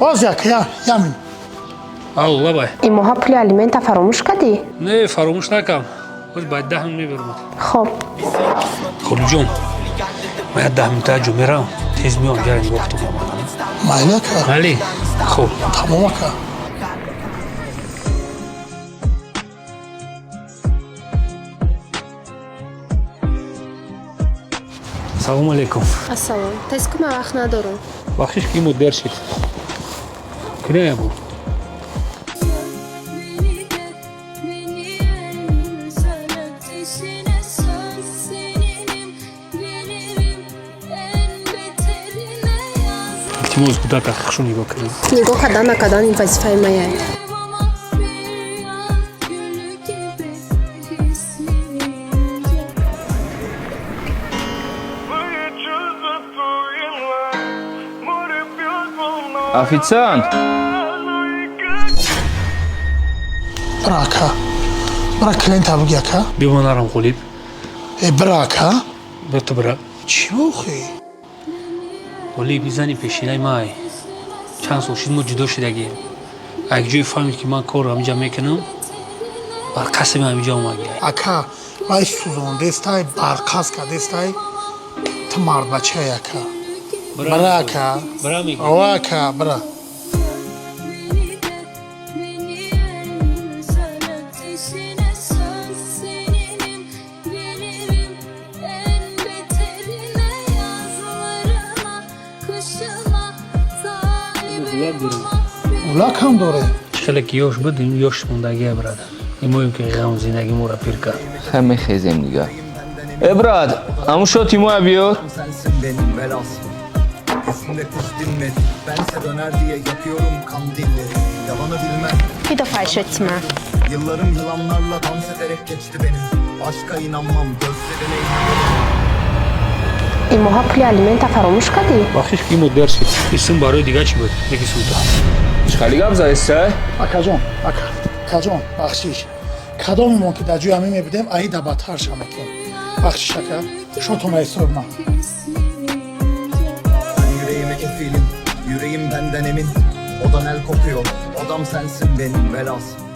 Боз як я минут. Алло, лабай. Имоҳа пули алимента фаромӯш кардӣ? Не, фаромӯш накам. Ҳоз баъд 10 минут мебарам. Хоб. Холиҷон, ман як 10 минута ҷо мерам, тез меом, ҷара нигоҳ кутум. Майли, ака. Майли, хуб. Тамом, ака. Салому алейкум. Ассалом. Тез ку, ман вақт надорам. Бахшиш, ки имо дер шид. Куняя бу? Beni de beni en güzel ateşine söz seninim Gelirim en beterine yaz Илтимос, кӯдака хушу нигоҳ кунед. Нигоҳ кардан накардан ин вазифаи маяй. Olmaz bir yaz gülü gibi hislenince. Официант! Бира, ака, бира, клиента буги, ака. Биё, нарам, Ғолиб. Э, бира, ака. Бир ту бира. Чӣ охи? Ғолиб, изани пешинаи май. Чанд сол шид мо ҷудо шудагем. Як ҷое фаҳмид, ки ман корро ҳамиҷа мекунам, бар қасами ҳамиҷа омагӣ. Ака, вай сӯзондестай, барқас кардестай. Ту мардбачаи, ака, бира, ака. Бира мегӯ. О, ака, бира. Beni de beni en güzel ateşine söz seninim Gelirim en beterine yazlarına kışına Zalim olmaz bir Улак ҳам доре. Чӣ хеле ки ёш буд, ин ёш мондагия, брат. Имоем ки ғам зиндагӣ моро пир кард. Хай, мехезем дигар. Э, брат, ҳамун шоти моя биёр. Sensin benim velhasıl. Üstünde kuş dinmedi. Bense döner diye yakıyorum kandilleri. Yalanı bilmem. Бида файшоти ман. Yıllarım yılanlarla dans ederek geçti benim. Aşka inanmam, gözlerine inanırım. Имоҳа пули алимента фаромӯш кардӣ? Бахшиш, ки имо дер шид. Исм барои дигар чӣ буд? Яки сумта. Чӣ хали гап задеста? Акаҷон, ака, акаҷон, бахшиш. Кадомемон ки дар ҷои ҳамин мебудем, аида бадтарша мекунем. Бахшиш, ака, шотона ҳисоб ман. hislenince. Ben yüreğime kefilim. Yüreğim benden emin. Odan el kopuyor. Odam sensin benim velhasıl.